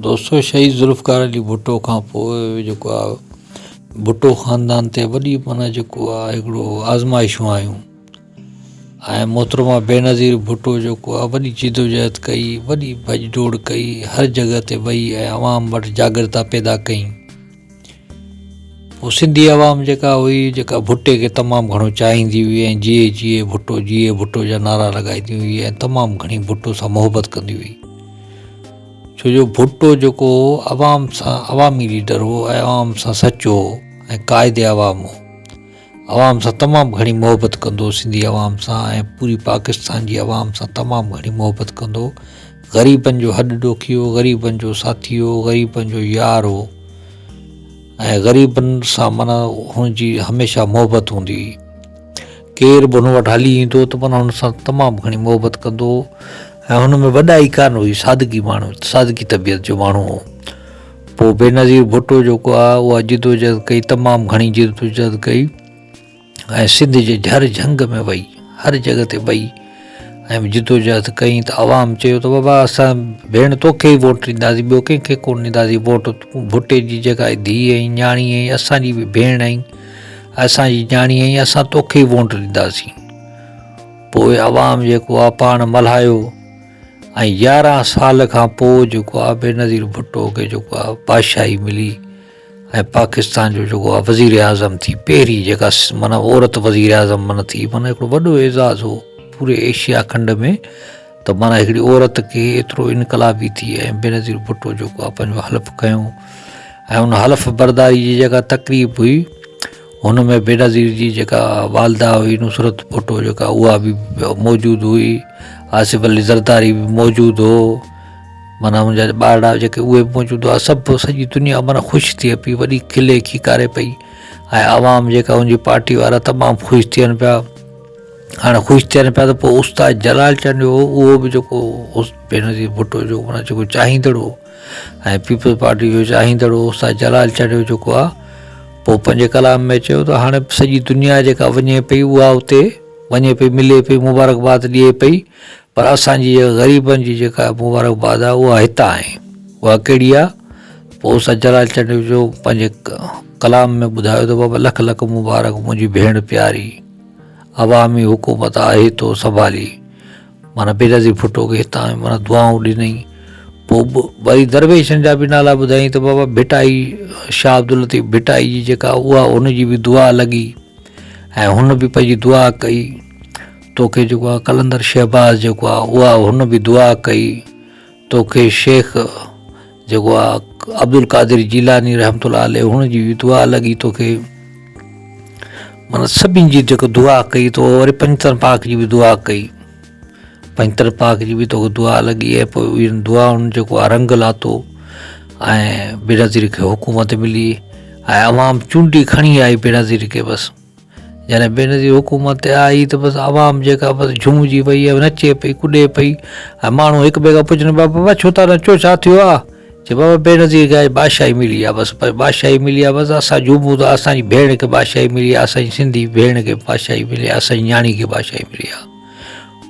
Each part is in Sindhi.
دوستو شهيد ذوالفقار علي ڀٽو کان پوء جيڪو آ ڀٽو خاندان تي وڏي معنيٰ جيڪو آ هڪڙو آزمائشون آيون ۽ محترمه بينظير ڀٽو جيڪو آ وڏي جدوجهد ڪئي وڏي ڀڄ ڊوڙ ڪئي هر جڳهه تي وئي ۽ عوام وٽ جاڳرتا پيدا ڪئي پوء سنڌي عوام جيڪا هئي جيڪا ڀٽي کي تمام گهڻو چاهيندي هئي ۽ جيئي جيئي ڀٽو جيئي ڀٽو جا نعرا لڳائيندي هئي ۽ تمام گهڻي ڀٽو سان محبت ڪندي هئي ڇو جو ڀٽو جيڪو هو عوام سان عوامي ليڊر هو ۽ عوام سان سچو هو ۽ قائد عوام هو عوام سان تمام گهڻي محبت ڪندو هو سنڌي عوام سان ۽ پوري پاڪستان جي عوام سان تمام گهڻي محبت ڪندو هو غريبن جو هڏ ڏوکي هو غريبن جو ساٿي هو غريبن جو يار هو ۽ غريبن سان معنيٰ هن جي هميشه محبت هوندي هئي. ڪير به هن وٽ هلي ايندو ته معنيٰ هن سان تمام گهڻي محبت ڪندو هو ۽ هن ۾ وڏائي ڪانه هئي، سادگي ماڻهو، سادگي طبيعت جو ماڻهو هو. پوء بينظير ڀٽو جيڪو آهي اها جدوجهد ڪئي، تمام گهڻي جدوجهد ڪئي. ۽ سنڌ جي جھر جھنگ ۾ وئي، هر جڳهه تي وئي ۽ جدوجهد ڪئي ته عوام چيو ته بابا اسان ڀيڻ توکي ئي ووٽ ڏينداسين ٻيو ڪنهن کي ڪونه ڏينداسين ووٽ تون ڀٽي جي جيڪا ڌيء آهين نياڻي آهين اسان جي به ڀيڻ آهين اسان جي نياڻي آهين اسان توکي ئي ووٽ ڏينداسين پوء عوام جيڪو آهي پاڻ ملهايو ۽ يارهن سال کان پوء جيڪو آهي بينظير ڀٽو کي جيڪو آهي بادشاهي ملي ۽ پاڪستان جو جيڪو آ وزير اعظم ٿي پهرين جيڪا معنيٰ عورت وزير اعظم معنيٰ ٿي معنيٰ هڪڙو وڏو اعزاز هو پوري ايشيا کنڊ ۾ ته معنيٰ هڪڙي عورت کي ايترو انقلابي ٿي ۽ بينظير ڀٽو جيڪو آ پنهنجو حلف کنيو ۽ ان حلف برداري جي جيڪا تقريب هئي هن ۾ بينظير جي جيڪا والده هئي نصرت ڀٽو جيڪا اها به موجود هئي آصف علي زرداري به موجود هو معنيٰ منهنجا ٻارڙا جيڪي اهي به موجود هئا سڀ سڄي دنيا معنيٰ خوش ٿئي پئي وڏي کلي کيڪاري پئي ۽ عوام جيڪا ان جي پارٽي وارا تمام خوش ٿين پيا هاڻي خوش ٿين پيا ته پوء استاد جلال چانڊيو هو اهو به جيڪو بينظير ڀٽو جو معنيٰ جيڪو چاهيندڙ هو ۽ پيپلز پارٽي جو چاهيندڙ هو استاد جلال چانڊيو جيڪو آهي پوء پنهنجي ڪلام ۾ چيو ته هاڻي سڄي دنيا جيڪا وڃي پئي اها اتي وڃي پئي ملي پئي مبارڪباد ڏئي پئي پر اسان جي جيڪا غريبن جي جيڪا مبارڪباد آهي اها هتان آهي اها ڪهڙي آهي پوء استاد جلال چانڊيو جو پنهنجي ڪلام ۾ ٻڌايو ته بابا لک لک مبارڪ منهنجي ڀيڻ پياري عوامي حڪومت آهي تو سنڀالي معنيٰ بينظير ڀٽو کي هتان معنيٰ دعائون ڏنائين پوء وري درويشن جا به نالا ٻڌائين ته بابا ڀٽائي شاهه عبداللطيف ڀٽائي جي جيڪا اها ان جي به دعا لڳي ۽ هن به پنهنجي دعا ڪئي توکي جيڪو آ قلندر شهباز جيڪو آ اها هن به دعا ڪئي توکي شيخ جيڪو آ عبدالقادر جيلاني رحمت الله عليه هن جي به دعا لڳي توکي معنيٰ سڀني جي جيڪو دعا ڪئي تو وري پنجتن پاڪ جي به دعا ڪئي پنجتن پاڪ جي به توکي دعا لڳي ۽ پوء انهن دعائن جيڪو آ رنگ لاتو ۽ بينظير کي حڪومت ملي ۽ عوام چونڊي کڻي آئي بينظير کي بس جڏهن بينظير حڪومت تي آئي ته بس عوام جيڪا بس جهومجي وئي ۽ نچي پئي ڪڏي پئي ۽ ماڻهو هڪ ٻئي کان پڇن پيا بابا ڇو ٿا نچو ڇا ٿيو آ چي بابا بينظير کي اڄ بادشاهي ملي آ بس بادشاهي ملي آ بس اسان جهومون ٿا اسان جي ڀيڻ کي بادشاهي ملي آ اسان جي سنڌي ڀيڻ کي بادشاهي ملي آ اسان جي نياڻي کي بادشاهي ملي آ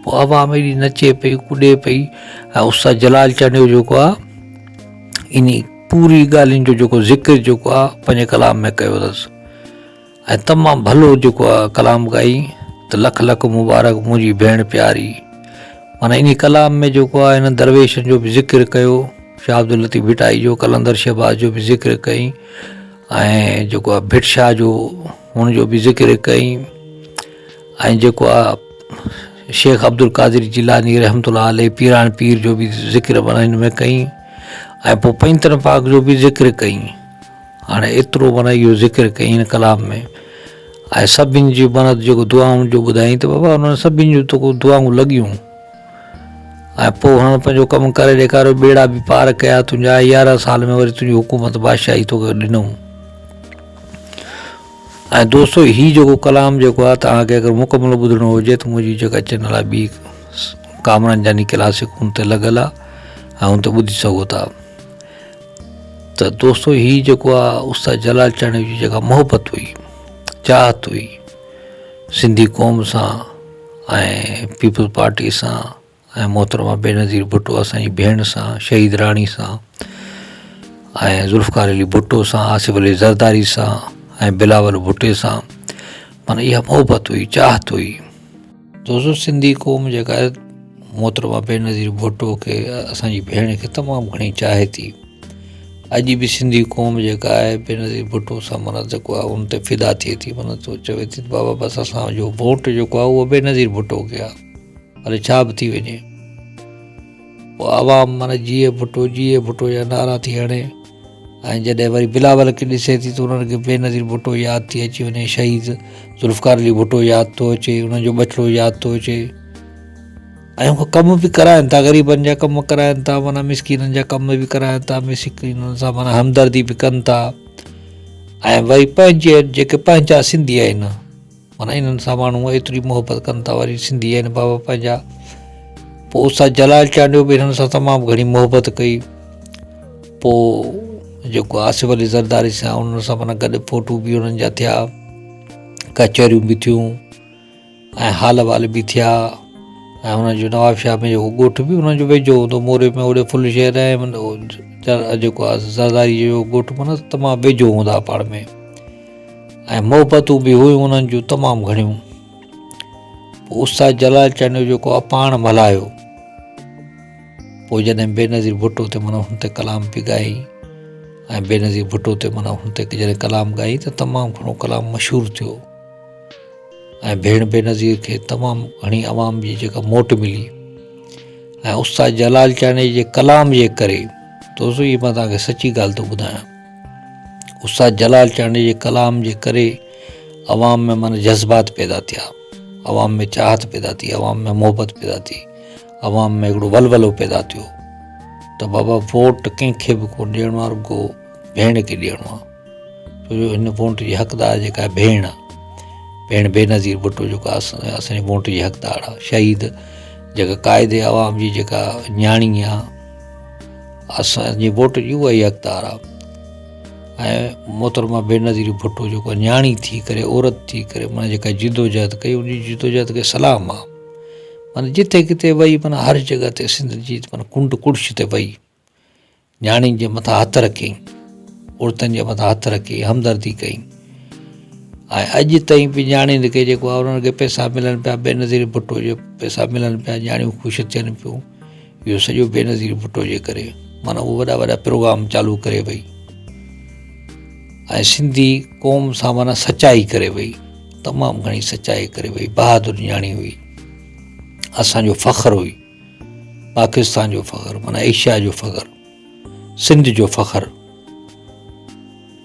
پوء عوام ايڏي نچي پئي ڪڏي پئي ۽ استاد جلال چانڊيو جيڪو آ انهي پوري ڳالهين جو جيڪو ذڪر جيڪو آ پنهنجي ڪلام ۾ ڪيو اٿس ۽ تمام ڀلو جيڪو آ ڪلام ڳائي ته لک لک مبارڪ منهنجي ڀيڻ پياري معنيٰ انهي ڪلام ۾ جيڪو آ هن درويشن جو به ذڪر ڪيو شاهه عبداللطيف ڀٽائي جو قلندر شهباز جو به ذڪر ڪئي ۽ جيڪو آ ڀٽ شاهه جو هن جو به ذڪر ڪئي ۽ جيڪو آ شيخ عبدالقادر جيلاني رحمت الله عليه پيراڻ پير جو به ذڪر معنيٰ هن ۾ ڪئي ۽ پوء پنجتن پاڪ جو به ذڪر ڪئي هاڻي ايترو معنيٰ اهو ذڪر ڪيائين هن ڪلام ۾ ۽ سڀني جي معنيٰ جيڪو دعائن جو ٻڌائين ته بابا انهن سڀني جون توکي دعائون لڳيون ۽ پوء هنن پنهنجو ڪم ڪري ڏيکاريو ٻيڙا به پار ڪيا تنهنجا يارهن سال ۾ وري تنهنجي حڪومت بادشاهي توکي ڏنئون ۽ دوستو هي جيڪو ڪلام جيڪو آهي توهان کي اگر مڪمل ٻڌڻو هجي ته منهنجي جيڪا چينل آهي ٻي ڪامران جاني ڪلاسڪ ان تي لڳل آهي ۽ ان تي ٻڌي سگهو ٿا ته دوستو هي جيڪو آ استاد جلال چانڊيو جي جيڪا محبت هئي چاهت هئي سنڌي قوم سان ۽ پيپلز پارٽي سان ۽ محترمه بينظير ڀٽو اسان جي ڀيڻ سان شهيد راڻي سان. ۽ ذوالفقار علي ڀٽو سان آصف علي زرداري سان ۽ بلاول ڀٽي سان معنيٰ اها محبت هئي چاهت هئي. دوستو سنڌي قوم جيڪا آهي محترمه بينظير ڀٽو کي اسان جي ڀيڻ کي تمام گهڻي چاهي ٿي اڄ به سنڌي قوم جيڪا آهي بينظير ڀٽو سان معنيٰ جيڪو آهي ان تي فدا ٿئي ٿي معنيٰ تو چوي ٿي بابا بس اسان جو ووٽ جيڪو آهي اهو بينظير ڀٽو کي آهي ڀلي ڇا به ٿي وڃي پوء عوام معنيٰ جيئي ڀٽو جيئي ڀٽو جا نعرا ٿي هڻي ۽ جڏهن وري بلاول کي ڏسي ٿي ته انهن کي بينظير ڀٽو ياد ٿي اچي وڃي شهيد ذوالفقار علي ڀٽو ياد ٿو اچي انهن جو ٻچڙو ياد ٿو اچي ۽ هو ڪم به ڪرائن ٿا غريبن جا ڪم ڪرائن ٿا معنيٰ مسڪينن جا ڪم به ڪرائن ٿا مسڪينن سان معنيٰ همدردي به ڪن ٿا ۽ وري پنهنجي جيڪي پنهنجا سنڌي آهن معنيٰ انهن سان ماڻهو ايتري محبت ڪن ٿا وري سنڌي آهن بابا پنهنجا پوء استاد جلال چانڊيو به هنن سان تمام گهڻي محبت ڪئي پوء جيڪو آصف علي زرداري سان انهن سان معنيٰ گڏ فوٽو به انهن جا ٿيا ڪچهريون به ٿيون ۽ حال احوال به ٿيا ۽ هن جو نواب شاهه ۾ جيڪو ڳوٺ به هن جو ويجهو هوندو موري ۾ هوڏي ڦل شهر ۽ جيڪو آهي زرداري جو ڳوٺ معنيٰ تمام ويجهو هوندا پاڻ ۾ ۽ محبتون به هيون انهن جون تمام گهڻيون. پوء استاد جلال چانڊيو جيڪو آ پاڻ ملهايو. پوء جڏهن بينظير ڀٽو تي معنيٰ هن تي ڪلام پي ڳايائين ۽ بينظير ڀٽو تي معنيٰ هن تي جڏهن ڪلام ڳايائين ته تمام گهڻو ڪلام مشهور ٿيو ۽ ڀيڻ بينظير کي تمام گهڻي عوام جي جيڪا موٽ ملي ۽ استاد جلال چانڊيي جي ڪلام جي ڪري دوستو هي مان توهان کي سچي ڳالهه ٿو ٻڌايان استاد جلال چانڊيي جي ڪلام جي ڪري عوام ۾ معنيٰ جذبات پيدا ٿيا، عوام ۾ چاهت پيدا ٿي، عوام ۾ محبت پيدا ٿي، عوام ۾ هڪڙو ولولو پيدا ٿيو ته بابا ووٽ ڪنهن کي به ڪونه ڏيڻو آهي رڳو ڀيڻ کي ڏيڻو آهي ڇو جو هن ووٽ جي حقدار جيڪا ڀيڻ آهي ڀيڻ بينظير ڀٽو جيڪا اسان جي ووٽ جي حقدار آهي شهيد جيڪا قائد عوام جي جيڪا نياڻي آهي اسان جي ووٽ جي اها ئي حقدار آ ۽ محترمه بينظير ڀٽو جيڪو نياڻي ٿي ڪري عورت ٿي ڪري معنيٰ جيڪا جدوجهد ڪئي ان جي جدوجهد کي سلام آ معنيٰ جتي ڪٿي وئي معنيٰ هر جڳهه تي سنڌ جي معنيٰ ڪنڊ ڪڙڇ تي وئي نياڻين جي مٿان هٿ رکي عورتن جي مٿان هٿ رکي همدردي ڪئي ۽ اڄ تائين به نياڻين کي جيڪو آ انهن کي پئسا ملن پيا بينظير ڀٽو جي پئسا ملن پيا نياڻيون خوش ٿين پيون اهو سڄو بينظير ڀٽو جي ڪري معنيٰ اهو وڏا وڏا پروگرام چالو ڪري وئي ۽ سنڌي قوم سان معنيٰ سچائي ڪري وئي تمام گهڻي سچائي ڪري وئي بهادر نياڻي هئي اسانجو فخر هئي پاڪستان جو فخر معنيٰ ايشيا جو فخر سنڌ جو فخر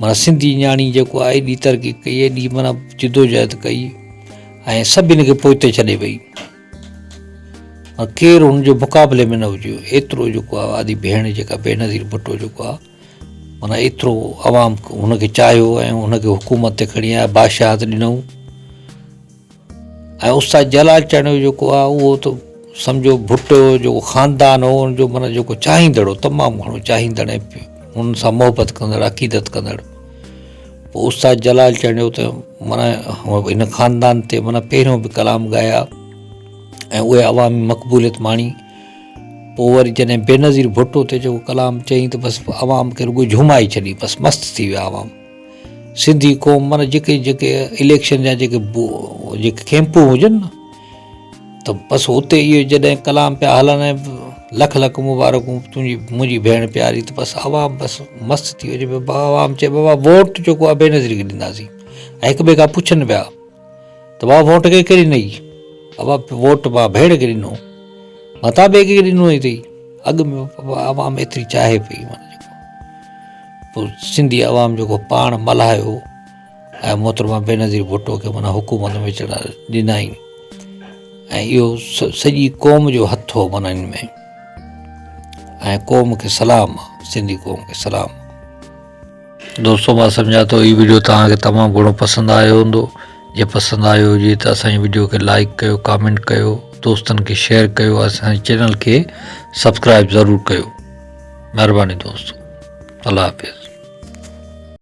معنيٰ سنڌي نياڻي جيڪو آهي ايڏي ترقي ڪئي ايڏي معنيٰ جدوجهد ڪئي ۽ سڀني کي پوئتي ڇڏي وئي ۽ ڪير هن جي مقابلي ۾ نه هجي ايترو جيڪو آهي آدي ڀيڻ جيڪا بينظير ڀٽو جيڪو آهي معنيٰ ايترو عوام هن کي چاهيو ۽ هن کي حڪومت تي کڻي آيا بادشاهت ڏنائون ۽ استاد جلال چانڊيو جيڪو آهي اهو ته سمجهو ڀٽو جيڪو خاندان هو ان جو معنيٰ جيڪو چاهيندڙ هو تمام گهڻو چاهيندڙ ۽ هن سان محبت ڪندڙ عقيدت ڪندڙ پوء استاد جلال چانڊيو ته معنيٰ هن خاندان تي معنيٰ پهريون به ڪلام ڳايا ۽ اهي عوامي مقبوليت ماڻي پوء وري جڏهن بينظير ڀٽو تي جيڪو ڪلام چيائين ته بس عوام کي رڳو جهومائي ڇڏي بس مست ٿي ويا عوام سنڌي قوم معنيٰ جيڪي جيڪي اليڪشن جا جيڪي جيڪي ڪيمپون هجن نه ته بس اتي اهي جڏهن ڪلام پيا هلن ۽ لک لک مبارڪون تنهنجي منهنجي ڀيڻ پياري ته بس عوام بس مست ٿي وڃي پيو عوام چئي بابا ووٽ جيڪو آهي بينظير کي ڏينداسين ۽ هڪ ٻئي کان پڇن پيا ته بابا ووٽ کي ڪهڙي ڏنئي بابا ووٽ مان ڀيڻ کي ڏنو متان ٻئي کي ڏنو اٿئي اڳ ۾ عوام ايتري چاهي پئي معنيٰ جيڪو پوء سنڌي عوام جيڪو پاڻ ملهايو ۽ محترمه بينظير ڀٽو کي معنيٰ حڪومت ۾ چڙها ڏنائين ۽ اهو سڄي قوم جو هٿ هو معنيٰ ان ۾ ۽ قوم کي سلام آ سنڌي قوم کي سلام دوستو مان سمجهان ٿو هي ويڊيو توهان کي تمام گهڻو پسند آيو هوندو جي پسند آيو هجي ته اسان جي ويڊيو کي لائڪ ڪيو ڪامينٽ ڪيو دوستن کي شيئر ڪيو اسان جي چينل کي سبسڪرائب ضرور ڪيو مهرباني دوستو الله حافظ.